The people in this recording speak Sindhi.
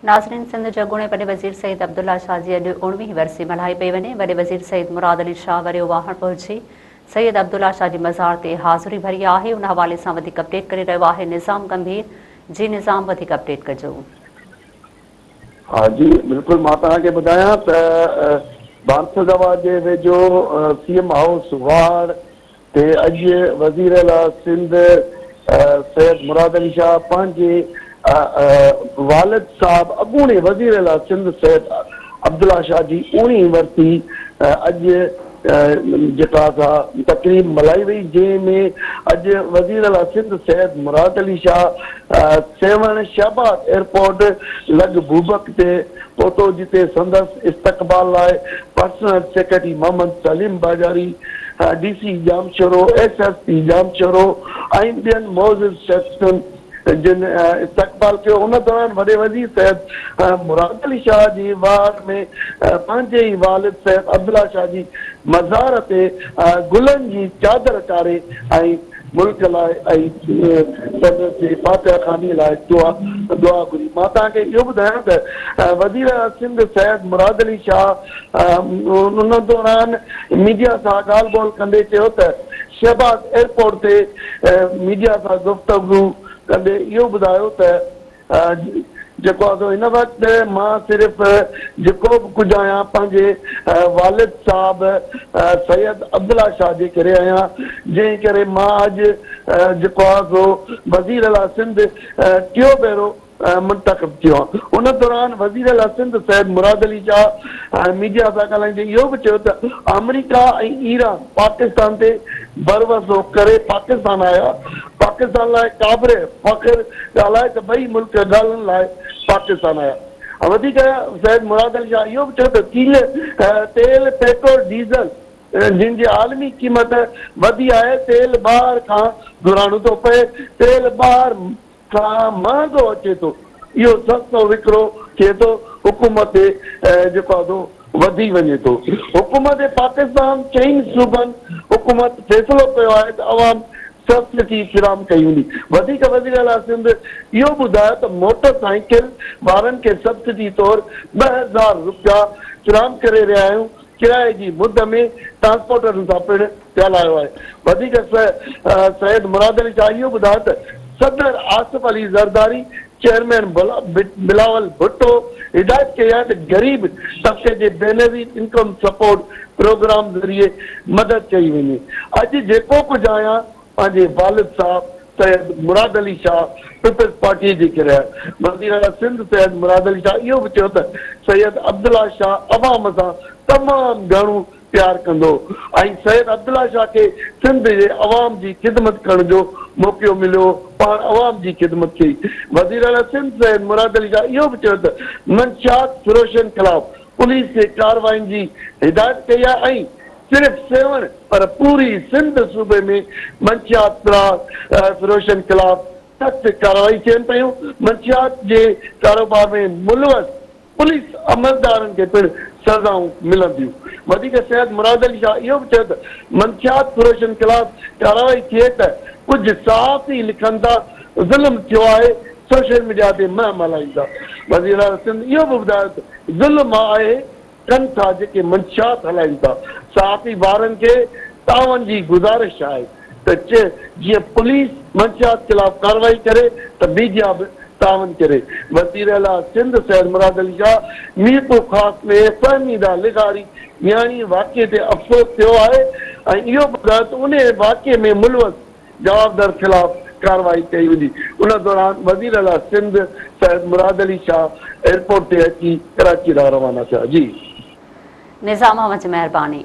ناظرين سنڌ جي اڳوڻي وڏي وزير سيد عبدالله شاهه جي اڄ اوڻويهين ورسي ملهائي پئي وڃي، وڏي وزير سيد مراد علي شاهه وريو واهڻ پهچي سيد عبدالله شاهه جي مزار تي حاضري ڀري آهي، ان حوالي سان وڌيڪ اپڊيٽ ڪري رهيو آهي نظام ڳنڀير، جي نظام وڌيڪ اپڊيٽ ڪجو. ها جي بلڪل مان توهان کي ٻڌايان ته بانسدوا جي ويجهو سي ايم هائوس واهڙ تي اڄ وزيراعليٰ سنڌ سيد مراد علي شاهه پنهنجي والد صاحب اڳوڻي وزيراعليٰ سنڌ سيد عبدالله شاهه جي اوڻيهين ورسي اڄ جيڪا سا تقريب ملهائي وئي جنهن ۾ اڄ وزيراعليٰ سنڌ سيد مراد علي شاهه سيوهڻ شهباز ايئرپورٽ لڳ بوبڪ تي پهتو جتي سندس استقبال لاء personal secretary Muhammad Saleem Bajari, D C Jamshoro, S S P Jamshoro ۽ ٻين معزز شخصن جن استقبال ڪيو. ان دوران وڏي وزير سيد مراد علي شاهه جي واهڙ ۾ پنهنجي ئي والد سيد عبدالله شاهه جي مزار تي گلن جي چادر چاڙهي ۽ ملڪ لاء ۽ سندس جي فاتحه خواني لاء دعا دعا گهري. مان توهان کي اهو ٻڌايان ته وزيراعليٰ سنڌ سيد مراد علي شاهه ان دوران ميڊيا سان ڳالهه ٻولهه ڪندي چيو ته شهباز ايئرپورٽ تي ميڊيا سان گفتگو ڪندي اهو ٻڌايو ته جيڪو آهي سو هن وقت مان صرف جيڪو به ڪجهه آهيان پنهنجي والد صاحب سيد عبدالله شاهه جي ڪري آهيان جنهن ڪري مان اڄ جيڪو آهي سو وزيراعليٰ سنڌ ٽيون ڀيرو منتخب ٿيو آهيان. ان دوران وزيراعليٰ سنڌ سيد مراد علي شاهه ميڊيا سان ڳالهائيندي اهو به چيو ته آمريڪا ۽ ايران پاڪستان تي ڀروسو ڪري پاڪستان آيا، پاڪستان لاء قابل فخر ڳالهه آهي ته ٻئي ملڪ ڳالهين لاء پاڪستان آيا. وڌيڪ سيد مراد علي شاهه اهو به چيو ته تيل، تيل، پيٽرول، ڊيزل جن جي عالمي قيمت وڌي آهي، تيل ٻاهر کان گهرائڻو ٿو پئي، تيل ٻاهر کان مهانگو اچي ٿو، اهو سستو وڪرو ٿئي ٿو، حڪومت تي جيڪو آهي سو وڌي وڃي ٿو. حڪومت پاڪستان چئن صوبن حڪومت فيصلو ڪيو آهي ته عوام سبسڊي فراهم ڪئي ويندي. وڌيڪ وزيراعليٰ سنڌ اهو ٻڌايو ته موٽر سائيڪل وارن کي سبسڊي طور 2000 رپيا فراهم ڪري رهيا آهيون، ڪرائي جي مد ۾ ٽرانسپورٽرن سان پڻ ڳالهايو آهي. وڌيڪ سيد مراد علي شاهه اهو ٻڌايو ته صدر آصف علي زرداري، چيئرمين بلاول ڀٽو هدايت ڪئي آهي ته غريب طبقي جي بينظير انڪم سپورٽ پروگرام ذريعي مدد ڪئي وڃي. اڄ جيڪو ڪجهه آهيان پنهنجي والد صاحب سيد مراد علي شاهه پيپلز پارٽيء جي ڪري آهي. وزيراعليٰ سنڌ سيد مراد علي شاهه اهو به چيو ته سيد عبدالله شاهه عوام سان تمام گهڻو پيار ڪندو هو ۽ سيد عبدالله شاهه کي سنڌ جي عوام جي خدمت ڪرڻ جو موقعو مليو پاڻ عوام جي خدمت ڪئي. وزيراعليٰ سنڌ سيد مراد علي شاهه اهو به چيو ته منشيات فروشن خلاف پوليس کي ڪارروائين جي هدايت ڪئي آهي ۽ صرف سيوهڻ پر پوري سنڌ صوبي ۾ منشيات فروشن خلاف سخت ڪارروائي ٿين پيون، منشيات جي ڪاروبار ۾ ملوث پوليس عملدارن کي پڻ سزائون ملنديون. وڌيڪ سيد مراد علي شاهه اهو به چيو ته منشيات فروشن خلاف ڪارروائي ٿئي ته ڪجهه صحافي لکن ٿا ظلم ٿيو آهي، سوشل ميڊيا تي مهم هلائين ٿا. وزيراعليٰ سنڌ اهو به ٻڌايو ته ظلم آهي ڪن ٿا جيڪي منشيات هلائين ٿا، صحافي ڀائرن کي تعاون جي گذارش آهي ته جيئن پوليس منشيات خلاف ڪارروائي ڪري ته ميڊيا به تعاون ڪري. وزيراعليٰ سنڌ سيد مراد علي شاهه ميرپورخاص ۾ فهميده لغاري نياڻي واقعي تي افسوس ٿيو آهي ۽ اهو ٻڌايو ته انهي واقعي ۾ ملوث جوابدار خلاف ڪارروائي ڪئي ويندي. ان دوران وزيراعليٰ سنڌ سيد مراد علي شاهه ايئرپورٽ تي اچي ڪراچي ڏانهن روانا ٿيا. جي. نظام اوهان جي مهرباني.